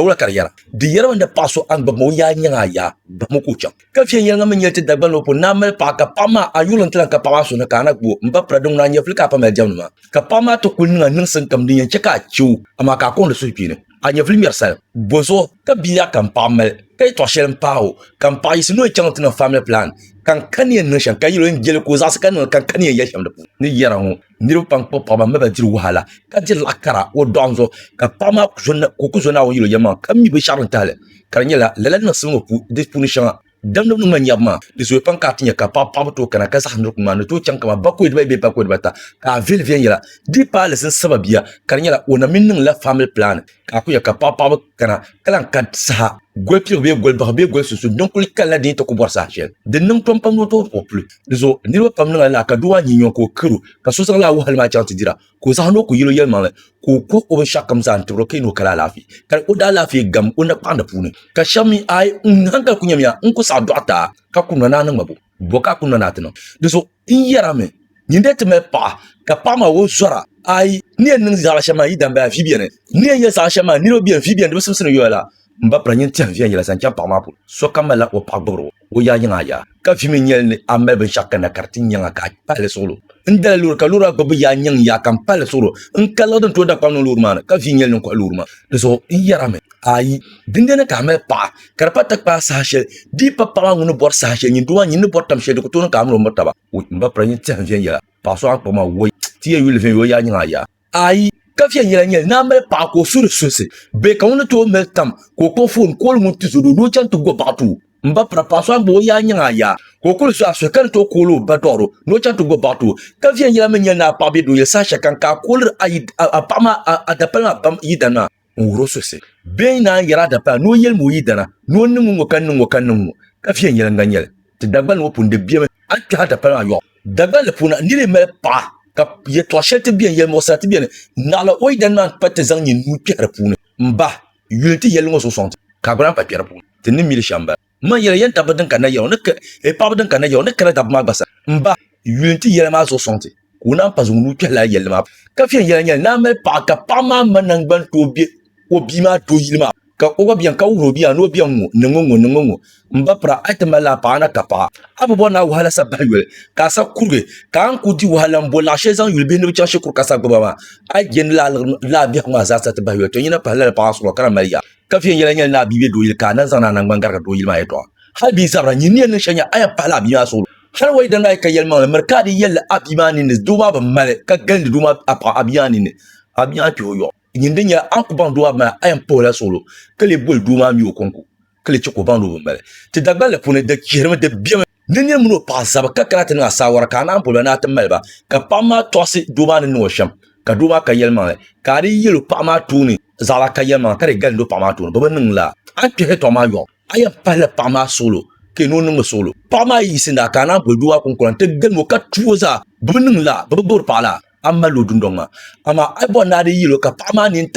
Wula ka di yɛra? Di yɛrimi ni paɣa so a ni gbubi ma o yaa nyaŋ a yaa, bahimi ka o chaŋ. Ka viɛnyɛliŋga mi nyɛli ti Dagbaŋ ni o pun naan mali paɣa ka paɣa maa a yuli n-ti lan ka paɣa maa suhu ni ka a na gbubi o. M ba pira din ŋuna a nyɛvili ka a pa mali diɛmdi maa. Ka paɣa maa ti kuli niŋ a niŋsim kam din yɛn chɛ ka a chɛ o, amaa ka a kɔŋdi suhukpeeni. A nyɛvili ŋmɛri salim. Bɔzuɣu ka bia ka m paɣa mali ka yɛtɔɣ shɛli m-paag o, ka m paɣa yiɣisi ni o chaŋ ti niŋ family plan, ka n ka ni yɛn niŋ shɛm, ka yɛl o n jɛli ka o zaɣisi ka niŋ li, ka n ka ni yɛn yɛli shɛm di puuni. Ni yɛra ŋɔ, niriba pam kpuɣi paɣiba m-mali ba diri wahala, ka diri laɣ kara o dɔɣim zuɣu, ka paɣa maa ka o ku zo Naawuni yɛl o yɛlimaŋli, ka mi binshɛɣu din tahi li, ka di nyɛla lala niŋsim ŋɔ di puuni shɛŋa. Damdibu ni ŋmani nyabu maa, di zooi pam ka a ti nya ka paɣa paɣaba tooi kana ka zaɣisi niriba kum maa ni tooi chaŋ kaman bakɔi dibayi bee bakɔi dibata ka a viɛli viɛnyɛla. Di yi paai alizinsi saba bia ka di nyɛla o na mi niŋla family plan ka a ku nya ka paɣa paɣaba kana ka lahi ka saha goli piligu bee goli bahi bee goli sunsuuni din kuli kanila di ni ti ku bɔri saha shɛli. Di niŋ tom pam ni o tooi kpuɣi puli. Di zuɣu niriba pam niŋla lala ka doo maa nyin nyɔŋ ka o kari o ka so zaŋ lala wahala maa chaŋ ti dira ka o zaŋ ni o ku yɛl o yɛlimaŋli ka o kuhi o binshɛɣu kam zaa n-tibir o ka yi ni o kali alaafee, ka o daalaafee gam o nakpaɣinda puuni. Ka shɛba mi, Aai, n haŋkali ku nyamiya, n ku saɣi dɔɣita a, ka kumda ni a niŋ ma bo? Bɔ ka a kumda ni a ti niŋ? Di zuɣu n yɛrimi, nyin dee ti mali paɣa, ka paɣa maa o zɔra, aai, ni yɛn niŋ zaɣila shɛm maa yi dambaya vi beni, ni yɛn yɛli zaɣila shɛm maa niriba beni, vi beni, di bi simsi ni yoya la. M ba pira nyin tɛhim viɛnyɛla zaŋ chaŋ paɣa maa polo. Sokam malila o paɣa gbibiri o, o yaa nyaŋ a yaa. Ka vi mi nyɛli ni a mali binshɛɣu kanna ka di ti nyaŋ a ka a pahi li suɣilo. N dala loori ka loori maa gbibbu yaa nyaŋ yaa ka m pahi li suɣilo. N ka liɣiri din tooi da kpam niŋ loori maa ni ka vi nyɛli ni n kɔhi loori maa. Di zuɣu n yɛrimi, Ayi, dindina ka a mali paɣa ka di pa ti kpaai saha shɛli. Di yi pa paɣa maa ŋun ni bɔri saha shɛli, nyin doo maa nyin ni bɔri tam shɛli di ku tooi niŋ ka a mini o miri taba. M ba pira nyin tɛhim viɛnyɛla paɣa so a ni kpuɣi maa woi ti yɛn yuli viɛnyɛla o yaa nyaŋ a yaa. Ayi, ka viɛnyɛla nyɛli ni a mali paɣa ka o suhuri suhisi bee ka ŋun ni tooi mali tam ka o kpuɣi foon kooli ŋun tizɔdoo ni o chaŋ ti go baɣa ti o. M ba pira paɣa so a ni gbubi o yaa nyaŋ a yaa ka o kuli suhi a suhi ka ni tooi kooli o ba dɔɣiri o ni o chaŋ ti go baɣa ti o. Ka viɛnyɛla mi nyɛli ni a paɣa be dooyili saha shɛli kam ka a kooliri a paɣa maa a dapali maa bam yidana maa n-wuhiri o suhisi bee n-naan yɛri a dapala ni o yɛlimi o yidana ni o niŋ ŋ-ŋɔ ka niŋ ŋ-ŋɔ ka niŋ ŋ-ŋɔ ka viɛnyɛliŋga nyɛli. Ti Dagbani ŋɔ puuni di bemi a ni kpɛhi a dapala maa yɔɣu. Dagbanli puuni niri yi mali paɣa ka yɛltɔɣa shɛli ti beni yɛlimuɣisira ti beni naɣila o yidana maa pa ti zaŋ nyin nuu kpɛhi di puuni m-ba yuli ti yɛlli ŋɔ zuɣu sɔŋ ti ka a gba lahi pa kpɛ di puuni ti ni mi li shɛm m-bala. M ma yɛli yɛn dabba din ka na yɛli ŋɔ ni eh paɣaba din ka na yɛli ŋɔ ni kana dabba maa gba sani m-ba yuli ti yɛla maa zuɣu sɔŋ ti ka o naan pa zaŋ o nuu kpɛhi lala yɛlli maa ka viɛnyɛla nyɛli ni a mali paɣa ka paɣa maa ma nangbani tooi be o bia maa dooyili maa ka o gba beni ka wuhiri o bia ni o beni ŋ-ŋɔ ni ŋ-ŋɔ ni ŋ-ŋɔ m ba pira a yi ti mali lala paɣa na ka paɣa a bi bɔri ni a wahala sa bahi yoli ka a sa kurigi ka a ni ku di wahala m-bo laɣ shɛli zaŋ yuli bihi ni bɛ chaŋ shikuru ka sa gbubi ba maa a yi je ni lala biɛhigu maa zaa sa ti bahi yoli to nyina pahi lala paɣa suɣulo ka na mali yaa ka viɛnyɛla nyɛli ni a bia be dooyili ka a na zaŋdi a naŋgbani garigi dooyili maa yɛtɔɣa hali bia zabira nyin ni yɛn niŋ shɛli nyɛ a yɛn pahila a bia maa suɣulo hali o yi dandi a yi ka yɛlimaŋli miri ka a di yɛlli a bia maa ninni doo maa bi mali ka galindi doo maa a paɣa a bia maa ninni a bia maa kpɛhi o yɔɣu Nyin din nyɛla a ni ku baŋ doo maa bi mali a yɛn pahi o la suɣulo ka lee boli doo maa mi o kɔŋko ka lee chɛ ka o baŋ ni o bi mali. Ti Dagbanli puuni di chihirimi di bemi ni nir mini o paɣa zaba ka kana ti niŋ asaawara ka a naan boli ba ni a ti mali ba ka paɣa maa tɔɣisi doo maa ni niŋ o shɛm ka doo maa ka yɛlimaŋli ka a di yɛl o paɣa maa tooni zaɣila ka yɛlimaŋli ka di galindi o paɣa maa tooni bɛ bi niŋ la a ni kpɛhi yɛtɔɣa maa yɔɣu a yɛn pahila paɣa maa suɣulo ka yi ni o niŋmi suɣulo paɣa maa yi yiɣisi na ka a naan boli doo maa kuŋkuna nti galim o ka tu o zaa bɛ bi niŋ la bɛ bi gbibiri paɣa la a ni mali o dundɔŋ maa amaa a yi bɔri ni a di yɛl o ka paɣa maa nini tiɣi.